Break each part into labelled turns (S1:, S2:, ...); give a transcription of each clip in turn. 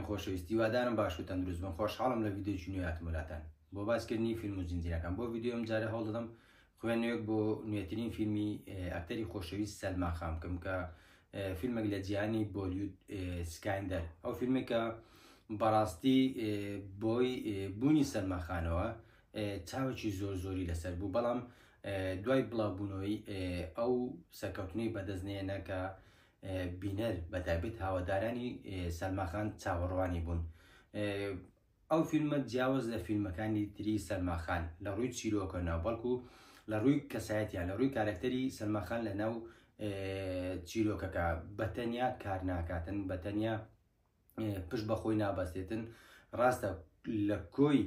S1: بینەرانی خۆشەویست هیوادارم باش و تەندروست بن خۆشحاڵم لە ڤیدیۆیەکی نوێ هاتمە لاتان بۆ باسکردنی فیلم و زنجیرەکان بۆ ڤیدیۆ ئەم جارە هەوڵدەدەم خوێندنەوەیەک بۆ نوێترین فیلمی ئەکتەری خۆشەویست سەلمان خان بکەم کە فیلمێک لە جیهانی بۆلیود سکایندەر ئەو فیلمێکە بەڕاستی بۆی بوونی سەلمان خانەوە چاوێکی زۆر زۆری لەسەر بوو بەڵام دوای بڵاوبوونەوەی ئەو سەرکەوتنەی بەدەست نێنە کە بینەر بەتایبەت هاوەدارانی سەلماخان چاوەڕوانی بوون. ئەو فیلمە جیاوەز لە فیلمەکانی تری سەلماخان لە ڕووی چیرۆکە نا بەڵکو لە ڕووی کەسایەتیان لە ڕووی کارەکتەری سەلماخان لە ناو چیرۆکەکە بەتەنیا کار ناکاتن بەتەنیا پشت بە خۆی نابەستێتن ڕاستە لە کۆی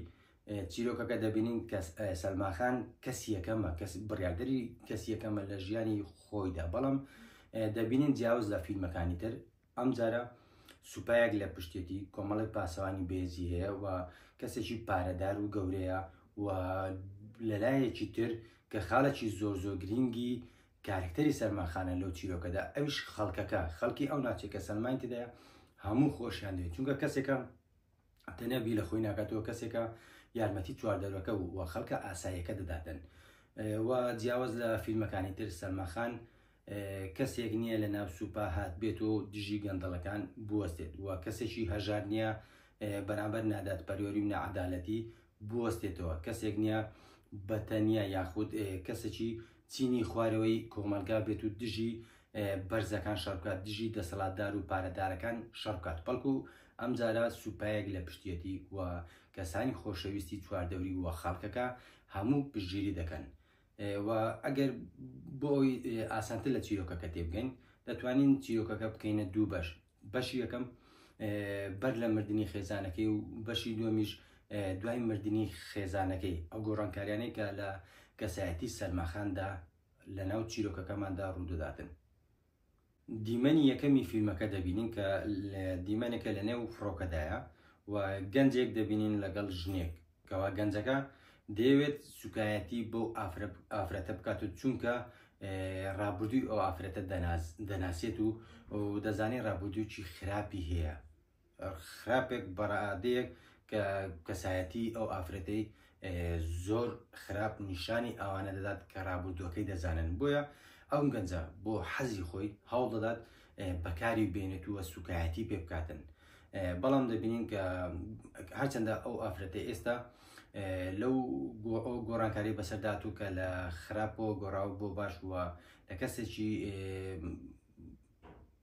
S1: چیرۆکەکە دەبینین کە سەلماخان کەسی یەکەمە کەس بڕیاردەری کەسی یەکەمە لە ژیانی خۆیدا بەڵام دەبینین جیاوز لە فیلمەکانی تر ئەم جارە سوپایەک لە پشتێتی کۆمەڵێک پاسەوانی بێزی هەیە و کەسێکی پارەدار و گەورەیە و لەلایەکی تر کە خاڵێکی زۆر زۆر گرینگی کارەکتەری سەلمان خانە لەو چیرۆکەدا ئەویش خەڵکەکە خەڵکی ئەو ناوچەی کە سەلمانی تێدایە هەموو خۆشیان دەوێت چونکە کەسێکە تەنیا بیر لە خۆی ناکاتەوە کەسێکە یارمەتی چواردەورەکە و خەڵکە ئاساییەکە دەداتن و جیاواز لە فیلمەکانی تر سەلماخان کەسێک نییە لە ناو سوپا هات بێت و دژی گەندەڵەکان بوەستێت و کەسێکی هەژار نییە بەرامبەر نادادپەروەری و نەعەدالەتی بوەستێتەوە، کەسێک نییە بە تەنیا یاخود کەسێکی چینی خوارەوەی کۆمەڵگا بێت و دژی بەرزەکان شەڕ بکات، دژی دەسەڵاتدار و پارەدارەکان شەڕ بکات، بەڵکو ئەمجارە سوپایەک لە پشتیەتی و کەسانی خۆشەویستی چواردەوری و خەڵکەکە هەموو پشتگیری دەکەن و ئەگەر بۆ ئەوی ئاسانتر لە چیرۆکەکە تێبگەین دەتوانین چیرۆکەکە بکەینە دوو بەش بەشی یەکەم بەر لە مردنی خێزانەکەی و بەشی دووەمیش دوای مردنی خێزانەکەی ئەو گۆڕانکاریانەی کە لە کەسایەتی سەلماخاندا لە ناو چیرۆکەکەماندا ڕوودەداتن. دیمەنی یەکەمی فیلمەکە دەبینین کە دیمەنێکە لە نێو فڕۆکەدایە و گەنجێک دەبینین لەگەڵ ژنێک کەوا گەنجەکە دەیەوێت سوکایەتی بەو ئافرەتە بکات و چونکە ڕابردووی ئەو ئافرەتە دەناسێت و دەزانێت ڕابردووی خراپی هەیە خراپێک بەڕادەیەک کە کەسایەتی ئەو ئافرەتەی زۆر خراپ نیشانی ئەوانە دەدات کە ڕابردووەکەی دەزانن بۆیە ئەو گەنجە بۆ حەزی خۆی هەوڵ دەدات بەکاری بێنێت و سوکایەتی پێ بکاتن بەڵام دەبینین کە هەرچەندە ئەو ئافرەتە ئێستا لەو گۆڕانکاری بەسەردات و کە لە خراپەوە گۆڕاو بۆ باش بووە لە کەسێکی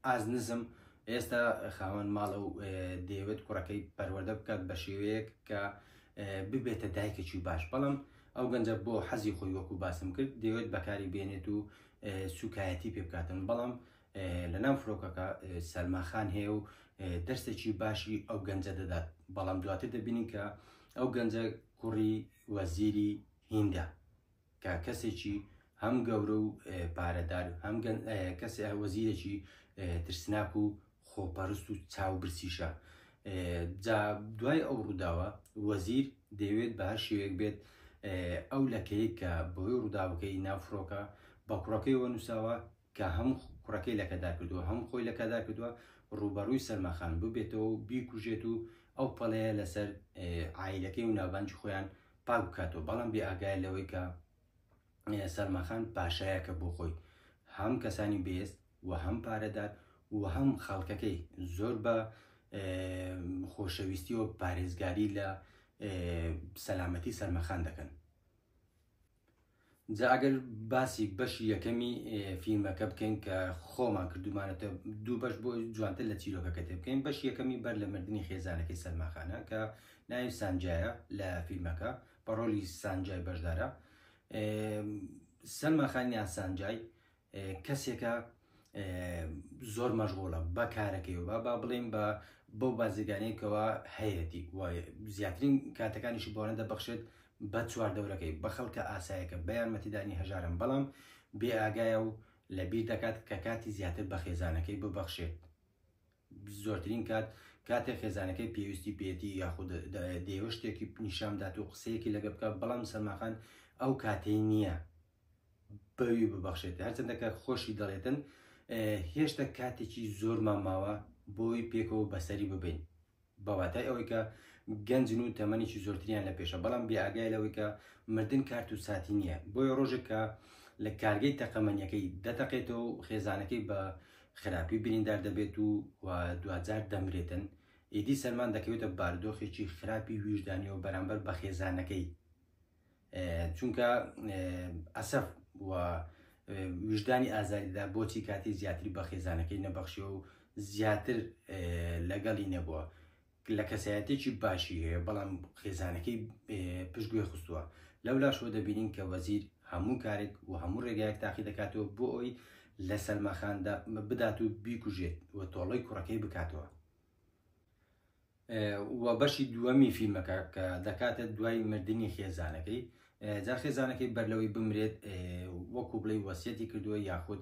S1: ئاز نزم ئێستا خاوەن ماڵە و دەیەوێت کوڕەکەی پەروەردە بکات بە شێوەیەک کە ببێتە دایکێکی باش بەڵام ئەو گەنجە بۆ حەزی خۆی وەکو باسم کرد دەیەوێت بەکاری بێنێت و سوکایەتی پێ بکاتن بەڵام لە ناو فرۆکەکە سەلماخان هەیە و دەرسێکی باشی ئەو گەنجە دەدات بەڵام دواتر دەبینین کە ئەو گەنجە کوڕی وەزیری هیندە کە کەسێکی هەم گەورە و پارەدار هەم کەسێ وەزیرێکی ترسناک و خۆپەرست و چاو برسیشە جا دوای ئەو ڕووداوە وەزیر دەیەوێت بە هەر شێوەیەک بێت ئەو لەکەیە کە بەهۆی ڕووداوەکەی ناو فڕۆکە بە کوڕەکەیەوە نووساوە کە هەم کوڕەکەی لەکەدار کردووە هەم خۆی لەکەدار کردووە ڕووبەڕووی سەلماخان ببێتەوە و بیکوژێت و ئەو پەڵەیە لەسەر عایلەکەی و ناوبانگی خۆیان پاک بکاتەوە بەڵام بێ ئاگایە لەوەی کە سەلماخان پاشایەکە بۆ خۆی هەم کەسانی بێز و هەم پارەدار و هەم خەڵکەکەی زۆر بە خۆشەویستی و پارێزگاری لە سەلامەتی سەلمەخان دەکەن. جا ئەگەر باسی بەشی یەکەمی فیلمەکە بکەین کە خۆمان کردومانەتە دوو بەش بۆ جوانتر لە چیرۆکەکە تێ بکەین بەش یەکەمی بەر لە مردنی خێزانەکەی سەلماخانە کە ناوی سانجایە لە فیلمەکە بە ڕۆلی سانجای بەشدارە سەلماخان یان سانجای کەسێکە زۆر مەشغوڵە بە کارەکەی و با بڵێین بە بەو بازرگانیەکەوە هەیەتی و زیاترین کاتەکانیشی بۆنە دەبەخشێت بە چواردەورەکەی بە خەڵکە ئاسایەکە بە یارمەتیدانی هەژاران بەڵام بێ ئاگایە و لەبیر دەکات کە کاتی زیاتر بە خێزانەکەی ببەخشێت زۆرترین کات کاتێک خێزانەکەی پێویستی پێیەتی یاخود دەیەوێت شتێکی نیشان بدات و قسەیەکی لەگە بکات بەڵام سەلماخان ئەو کاتەی نییە بەوی ببەخشێت هەرچەندە کە خۆشی دەڵێتن هێشتا کاتێکی زۆرمان ماوە بۆی پێکەوە بەسەری ببین. بە واتای ئەوەی کە گەنجن و تەمەنێکی زۆرتریان لە پێشە، بەڵام بێ ئاگای لەوەی کە مردن کارت و ساتی نییە. بۆیە ڕۆژێک کە لە کارگەی تەقەمەنیەکەی دەتەقێتەوە و خێزانەکەی بە خراپی بریندار دەبێت و و دواجار دەمرێتن، ئیدی سەلمان دەکەوێتە بارودۆخێکی خراپی ویژدانیەوە بەرامبەر بە خێزانەکەی، چونکە ئەسەف و ویژدانی ئازاریدا بۆچی کاتی زیاتری بە خێزانەکەی نەبەخشیوە و زیاتر لەگەڵی نەبووە. لە کەسایەتێکی باشی هەیە بەڵام خێزانەکەی پشتگوێ خستووە. لەولاشەوە دەبینین کە وەزیر هەموو کارێک و هەموو ڕێگایەک تاقی دەکاتەوە بۆ ئەوەی لە سەلماخاندا بدات و بیکوژێت و تۆڵەی کوڕەکەی بکاتەوە. و بەشی دووەمی فیلمەکە کە دەکاتە دوای مردنی خێزانەکەی، جا خێزانەکەی بەر لەوەی بمرێت وەکو بڵێ وەسیەتی کردووە یاخود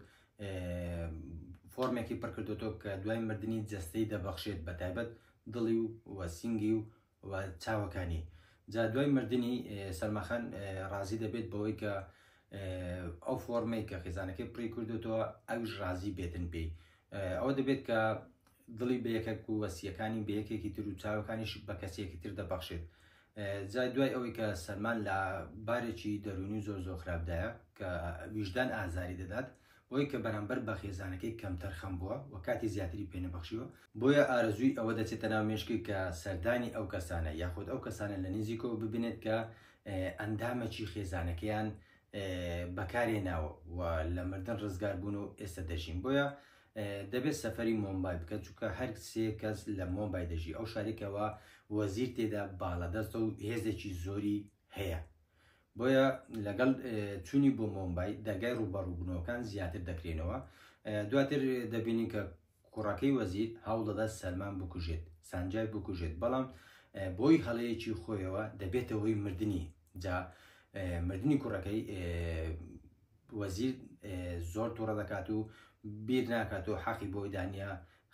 S1: فۆرمێکی پڕکردوەوە کە دوای مردنی جەستەی دەبەخشێت، بە تایبەت دڵی و سینگی و چاوەکانی. جا دوای مردنی سەلماخان ڕازی دەبێت بەوەی کە ئەو فۆرمەی کە خێزانەکەی پڕی کردوتەوە ئەوش ڕازی بێتن پێی. ئەوە دەبێت کە دڵی بە یەکێک و وەسیەکانی بە یەکێکی تر و چاوەکانیش بە کەسێکی تر دەبەخشێت. جا دوای ئەوەی کە سەلمان لە بارێکی دەروونی زۆر زۆر خراپدایە کە ویژدان ئازاری دەدات بۆی کە بەرامبەر بە خێزانەکەی کەمتەرخەم بووە و کاتی زیاتری پێنەبەخشیوە، بۆیە ئارەزووی ئەوە دەچێتە ناو مێشکی کە سەردانی ئەو کەسانە یاخود ئەو کەسانە لە نزیکەوە ببینێت کە ئەندامێکی خێزانەکەیان بەکارهێناوە و لە مردن ڕزگار بوون و ئێستا دەژین. بۆیە دەبێت سەفەری مۆمبای بکات، چونکە هەر سێ کەس لە مۆمبای دەژی، ئەو شارێکەوە وەزیر تێدا باڵادەستە و هێزێکی زۆری هەیە. بۆیە لەگەڵ چوونی بۆ مۆمبای دەرگای ڕووبەڕووبوونەوەکان زیاتر دەکرێنەوە. دواتر دەبینین کە کوڕەکەی وەزیر هەوڵدەدات سەلمان بکوژێت، سانجای بکوژێت، بەڵام بۆی هەڵەیەکی خۆیەوە دەبێتە هۆی مردنی. جا مردنی کوڕەکەی وەزیر زۆر توڕە دەکات و بیر ناکات و حەقی بۆی دانیە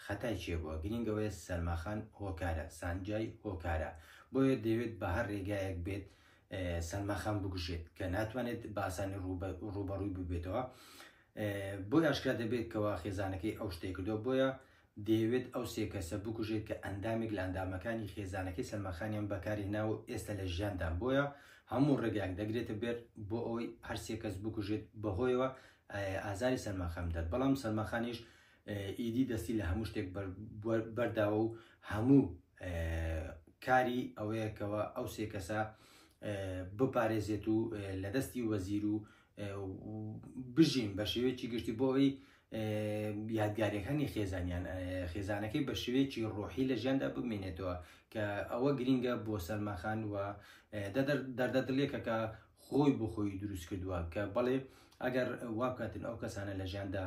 S1: خەتای کێ بووە، گرینگ ئەوەیە سەلماخان هۆکارە، سانجای هۆکارە، بۆیە دەیەوێت بە هەر ڕێگایەک بێت سەلماخان بکوژێت کە ناتوانێت بە ئاسانی ڕووبەڕووی ببێتەوە. بۆی ئاشکرا دەبێت کەوا خێزانەکەی ئەو شتەی کردووە، بۆیە دەیەوێت ئەو سێ کەسە بکوژێت کە ئەندامێک لە ئەندامەکانی خێزانەکەی سەلماخانیان بەکارهێناوە و ئێستا لە ژیاندان، بۆیە هەموو ڕێگایەک دەگرێتە بەر بۆ ئەوەی هەر سێ کەس بکوژێت، بەهۆیەوە ئازاری سەلماخان بدات. بەڵام سەلماخانیش ئیدی دەستی لە هەموو شتێک بەرداوە و هەموو کاری ئەوەیە کەەوە ئەو سێ کەسە بپارێزێت و لە دەستی وەزیر و بژین بە شێوەیەکی گشتی بۆ ئەوەی یادگاریەکانی خێزانیان خێزانەکەی بە شێوەیەکی ڕۆحی لە ژیاندا بمێنێتەوە کە ئەوە گرینگە بۆ سەلماخان و دەردە دڵێکە کە خۆی بۆ خۆی دروست کردووە کە بەڵێ ئەگەر وابکاتن ئەو کەسانە لە ژیاندا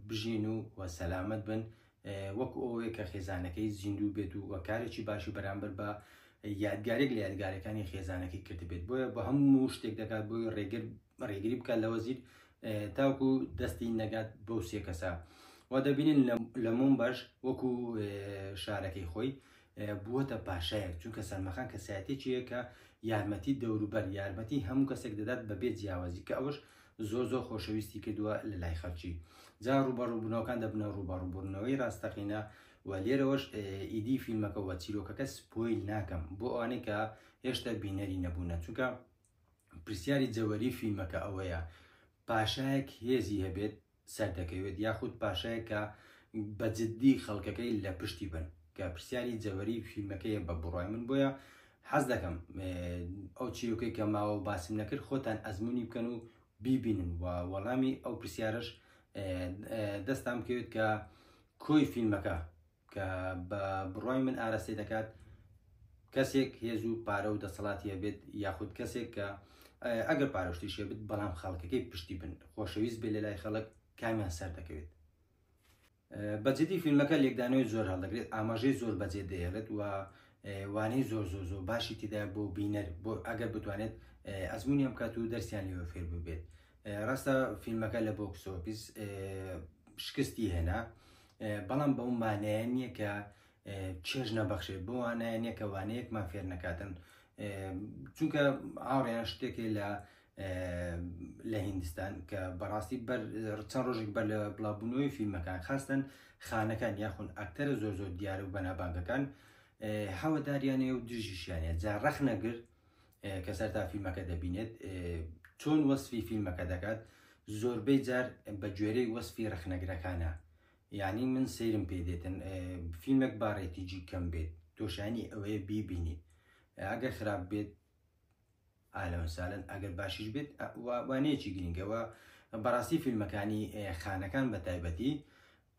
S1: بژین و و سەلامەت بن وەکو ئەوەیە کە خێزانەکەی زیندوو بێت و وە کارێکی باشی بەرامبەر بە یادگارێک لە یادگارەکانی خێزانەکەی کردبێت. بۆیە بە هەموو شتێک دەکات بۆی ڕێگر ڕێگری بکات لە وەزیر تاوکو دەستی نەگات بەو سێ کەسە. و دەبینین لە مۆمباش وەکو شارەکەی خۆی بووەتە پاشایەک، چونکە سەلماخان کەسایەتێکیە کە یارمەتی دەوروبەر یارمەتی هەموو کەسێک دەدات بەبێ جیاوازی، کە ئەوەش زۆر زۆر خۆشەویستی کردووە لە لای خەڵکی. جا ڕووبەڕووبوونەوەکان دەبنە ڕووبەڕووبوونەوەی ڕاستەقینە و لێرەوەش ئیدی فیلمەکە و چیرۆکەکە spoil ناکەم بۆ ئەوانەی کە هێشتا بینەری نەبوونە، چونکە پرسیاری جەوەری فیلمەکە ئەوەیە پاشایەک هێزی هەبێت سەردەکەوێت یاخود پاشایەک کە بە جددی خەڵکەکەی لە پشتی بن، کە پرسیاری جەوەری فیلمەکەیە بە بڕای من. بۆیە حەز دەکەم ئەو چیرۆکەی کە ماوە و باسم نەکرد خۆتان ئەزمموی بکەن و بیبینن و وەڵامی ئەو پرسیارش دەستان بکەوێت کە کۆی فیلمەکە کە بە بڕای من ئاراستەی دەکات کەسێک هێز و پارە و دەسەڵاتی هەبێت یاخود کەسێک کە ئەگەر پارەشتیش هەبێت بەڵام خەڵکەکەی پشتی بن خۆشەویست بێ لە لای خەڵک کامیان سەر دەکەوێت. بە جدی فیلمەکە لێکدانەوەی زۆر هەڵدەگرێت، ئاماژەی زۆر بەجێ دەهێڵێت و وانەی زۆر زۆر زۆر باشی تێدا بۆ بینەر بۆ ئەگەر بتوانێت ئەزمونیان بکات و دەرسیان لێوە فێر ببێت. ڕاستە فیلمەکە لە box office شکستی هێنا، بەڵام بەو مانایە نییە کە چێژ نەبەخشێت، بۆ وانایە نییە کە وانەیەکمان فێر نەکاتن، چونکە هاوڕێیان شتێکی لە لە هیندستان کە بەڕاستی بەر چەند ڕۆژێک بەر لە بڵاوبوونەوەی فیلمەکان خاستن خانەکان یاخون ئەکتەرە زۆر زۆر دیارە و بەنابانگەکان. هەواداریانەیە و دژیشیانە جا ڕەخنەگر کە سەرتا فیلمەکە دەبینێت چۆن وەسفی فیلمەکە دەکات زۆربەی جار بە گوێرەی وەسفی ڕەخنەگرەکانە یعنی من سەیرم پێ دێتن فیلمێک با rating ی کەم بێت تۆشانی ئەوەیە بیبینیت ئەگەر خراپ بێت ئالەن سالن ئەگەر باشیش بێت وانەیەکی گرنگەوە بەڕاستی فیلمەکانی خانەکان بە تایبەتی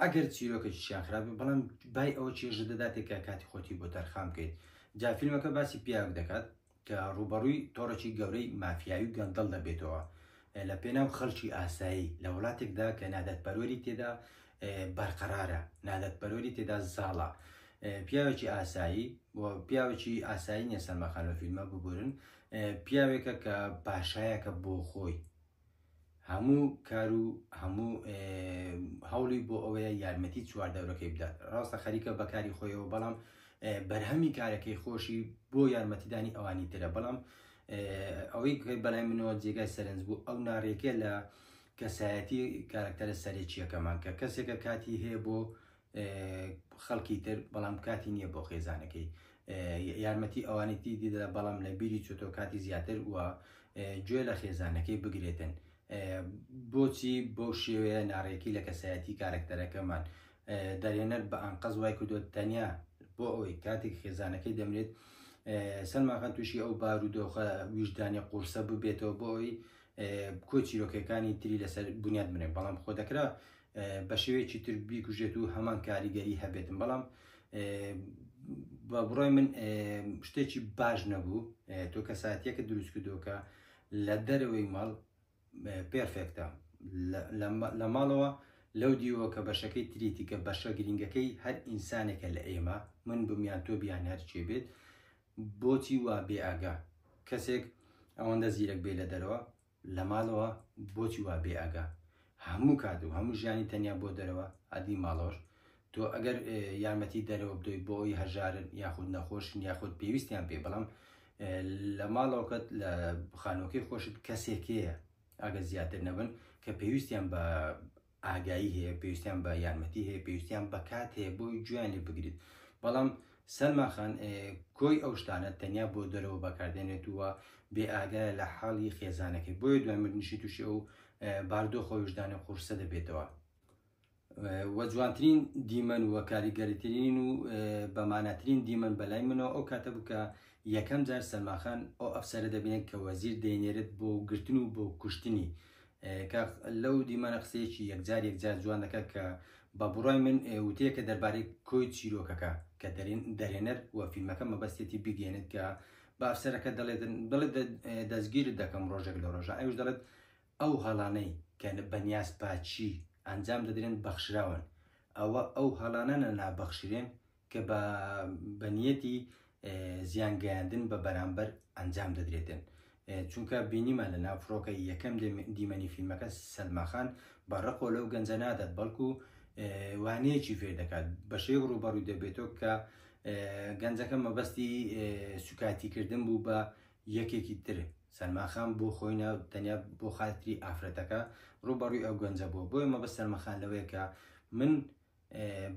S1: ئەگەر چیرۆکێکیشیان خراپ بێت بەڵام بای ئەوە چێژت دەداتێ کە کاتی خۆتی بۆ تەرخان بکەیت. جا فیلمەکە باسی پیاوێک دەکات کە ڕووبەڕووی تۆڕێکی گەورەی مافیایی و گەندەڵ دەبێتەوە لە پێناو خەڵکی ئاسایی لە وڵاتێکدا کە نادادپەروەری تێدا بەرقەرارە، نادادپەروەری تێدا زاڵە. پیاوێکی ئاسایی و پیاوێکی ئاسایی نییە سەلما خان لەو فیلمە ببورن، پیاوێکە کە پاشایەکە بۆ خۆی. هەموو کار و هەموو هەوڵی بۆ ئەوەیە یارمەتی چواردەورەکەی بدات ڕاستە خەریکە بەکاری خۆیەوە بەڵام بەرهەمی کارەکەی خۆشی بۆ یارمەتیدانی ئەوانی ترە بەڵام ئەوەی بەلای منەوە جێگای سەرنج بوو ئەو ناڕێکە لە کەسایەتی کارکتەرە سەرەکیەکەمان کە کەسێکە کاتی هەیە بۆ خەڵکی تر بەڵام کاتی نییە بۆ خێزانەکەی یارمەتی ئەوانی تی دیدە بەڵام لە بیری چۆتۆ کاتی زیاتر و گوێ لە خێزانەکەی بگرێتن بۆچی بەو شێوەیە ناڕێکی لە کەسایەتی کارەکتەرەکەمان دەرێنەر بە ئەنقەز وای کردو تەنیا بۆ ئەوەی کاتێک خێزانەکەی دەمرێت سەلماخان تووشی ئەو بارودۆخە ویژدانی قورسە ببێتەوە بۆ ئەوی کۆ چیرۆکەکانی تری لەسەر بنیاد بنێن بەڵام خۆ دەکرا بە شێوەیەکی تر بیکوژێت و هەمان کاریگەری هەبێتن بەڵام بە بڕای من شتێکی باش نەبوو تۆ کەساتیەکە دروست کردوکە لە دەرەوەی ماڵ perfect ە لە ماڵەوە لەو دیوە کە بەشەکەی تریتی کە بەشە گرنگەکەی هەر ئینسانێکە لە ئێمە من بمیان تۆ بیان هەرچێ بێت بۆچی وا بێ ئاگا کەسێک ئەوەندە زیرەک بێ لە دەرەوە لە ماڵەوە بۆچی وا بێ ئاگا هەموو کات و هەموو ژیانی تەنیا بۆ دەرەوە ئەدی ماڵەوەش تۆ ئەگەر یارمەتی دەرەوە بدەیت بۆ ئەوی هەژارن یاخود نەخۆشن یاخود پێویستیان پێ بەڵام لە ماڵەوەکەت لە خانووەکەی خۆشت کەسێک هەیە ئەگەر زیاتر نەبن کە پێویستیان بە ئاگایی هەیە، پێویستیان بە یارمەتی هەیە، پێویستیان بە کات هەیە بۆی گوێیان لێ بگریت. بەڵام سەلما خان کۆی ئەو شتانە تەنیا بۆ دەرەوە بەکاردێنێت و بێ ئاگایە لە حاڵی خێزانەکەی. بۆیە دوای مردنیشی تووشی ئەو باردۆخە ویژدانە قورسە دەبێتەوە. و جوانترین دیمەن و کاریگەرترین و بەماناترین دیمەن بەلای منەوە ئەو کاتە بوو کە یەکەم جار سەلما خان ئەو ئەفسەرە دەبینێت کە وەزیر دەینێرێت بۆ گرتن و بۆ کوشتنی کە لەو دیمەنە قسەیەکی یەکجار یەکجار جوان دەکات کە بە بڕای من وتەیەکە دەربارەی کۆی چیرۆکەکە کە دەرێنەر و فیلمەکە مەبەستێتی بگەێنێت کە بە ئەفسەرەکە دەڵێت دەڵێت دەستگیرت دەکەم ڕۆژێک لە ڕۆژە ئەوش دەڵێت ئەو هەڵانەی کە بە نیازپاکی ئەنجام دەدرێن بەخشراون ئەوە ئەو هەڵانە نابەخشرێن کە بە بە نیەتی زیان گەیاندن بە بەرامبەر ئەنجام دەدرێتن چونکە بینیمان لە ناو فڕۆکە یەکەم دیمەنی فیلمەکە سەلماخان بە ڕقۆ لەو گەنجە نادات بەڵکو وانەیەکی فێر دەکات بە شێوەیەک ڕووبەڕووی دەبێتەوە کە گەنجەکە مەبەستی سوکایەتیکردن بوو بە یەکێکی تر سەلماخان بۆ خۆی نا تەنیا بۆ خاتری ئافرەتەکە ڕووبەڕووی ئەو گەنجە بووە بۆیە مەبەست سەلماخان لەوەیە کە من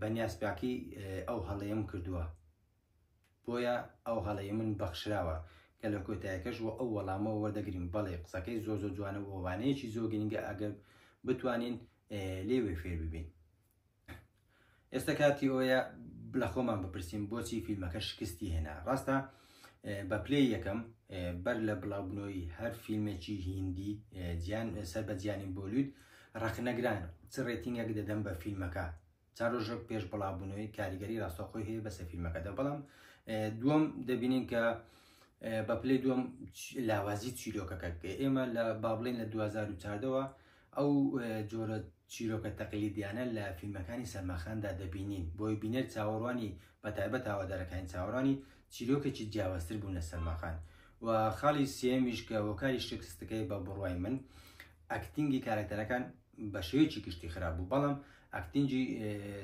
S1: بە نیازپاکی ئەو هەڵەیەم کردووە بۆیە ئەو هەڵەیە من بەخشراوە کە لە کۆتایەکەش وە ئەو وەڵامەوە وەردەگرین بەڵێ قسەکەی زۆر زۆر جوانە و وانەیەکی زۆر گرنگە ئەگەر بتوانین لێوێ فێر ببین ئێستا کاتی ئەوەیە لە خۆمان بپرسین بۆچی فیلمەکە شکستی هێنا ڕاستە بە پلەی یەکەم بەر لە بڵاوبنەوەی هەر فیلمێکی هیندی جیان سەر بە جیانی بۆلیود ڕەخنەگران چ rating ێک دەدەن بە فیلمەکە چەند ڕۆژێک پێش بڵاوبوونەوەی کاریگەری ڕاستەوخۆی هەیە بەسەر فیلمەکەدا بەڵام دووەم دەبینین کە بە پلەی دووەم لاوازی چیرۆکەکە ئێمە لە با بڵێن لە 2014ەوە ئەو جۆرە چیرۆکە تەقلیدیانە لە فیلمەکانی سەلماخاندا دەبینین، بۆیە بینەر چاوەڕوانی بەتایبەت هەوادارەکانی چاوەڕوانی چیرۆکێکی جیاوازتر بوون لە سەلماخان. و خاڵی سێیەمیش کە هۆکاری شکستەکەی بە بڕوای من acting ی کارەکتەرەکان بە شێوەیەکی گشتی خراپ بوو، بەڵام acting ی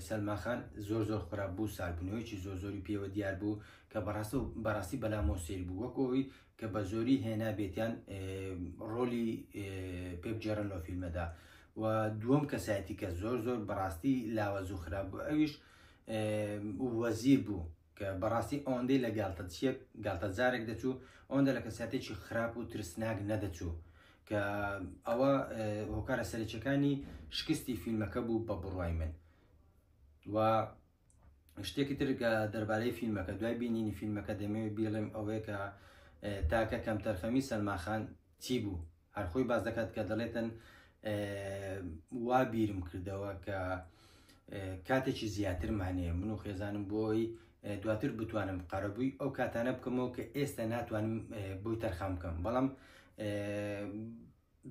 S1: سەلماخان زۆر زۆر خراپ بوو، ساربوونەوەیەکی زۆر زۆری پێوە دیار بوو کە بەڕاستە بەڕاستی بەلامەوە سەیر بوو وەک ئەوەی کە بە زۆری هێنابێتیان ڕۆلی پێ بگێڕن لەو فیلمەدا و دووەم کەسایەتی کە زۆر زۆر بەڕاستی لاوەز و خراپ بوو ئەویش وەزیر بوو کە کە بەڕاستی ئەوەندەی لە گالتەچیەک گالتەجارێک دەچوو ئەوەندە لە کەساتێکی خراپ و ترسناک نەدەچوو کە ئەوە هۆکارە سەرەکیەکانی شکستی فیلمەکە بوو بە بڕوای من. و شتێکی تر کە دەربارەی فیلمەکە دوای بینینی فیلمەکە دەمەوێت بیڵێم ئەوەیە کە تاکە کەمتەرخەمی سەلماخان چی بوو؟ هەر خۆی باس دەکات کە دەڵێتن وا بیرم کردەوە کە کاتێکی زیاترمان هەیە من و خێزانم بۆی دواتر بتوانم قەرەبووی ئەو کاتانە بکەمەوە کە ئێستا ناتوانم بۆی تەرخان بکەم، بەڵام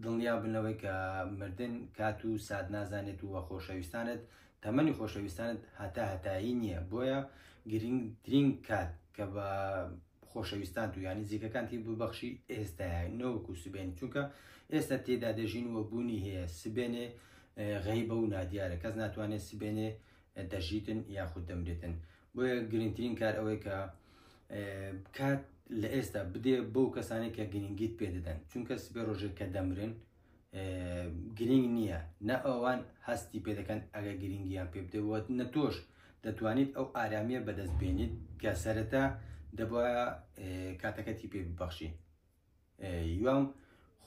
S1: دڵنیا بن لەوەی کە مردن کات و سات نازانێت و خۆشەویستانت تەمەنی خۆشەویستانت هەتا هەتایی نییە، بۆیە گرنگترین کات کە بە خۆشەویستانت و یانی زیکەکانتی ببەخشی ئێستایە نەوەکو سبێنی، چونکە ئێستا تێدا دەژین و بوونی هەیە، سبێنێ غەیبە و نادیارە، کەس ناتوانێت سبێنێ دەژیتن یاخود دەمرێتن. بۆیە گرنگترین کار ئەوەیە کە کات لە ئێستا بدێ بەو کەسانی کە گرنگیت پێ دەدەن، چونکە سبێ ڕۆژێک کە دەمرن گرنگ نییە، نە ئەوان هەستی پێ دەکەن ئەگە گرنگیان پێ بدەوە، نە تۆش دەتوانیت ئەو ئارامیە بەدەست بێنیت کە سەرەتا دەبایە کاتەکەتی پێ ببەخشی. هیوام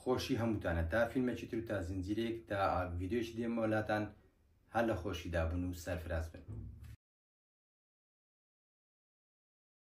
S1: خۆشی هەمووتانە تا فیلمێکی تر و تا زنجیرەیەک تا ڤیدیۆیەکی دێمەوە لاتان، هەر لە خۆشیدا بن و سەرفراز بن.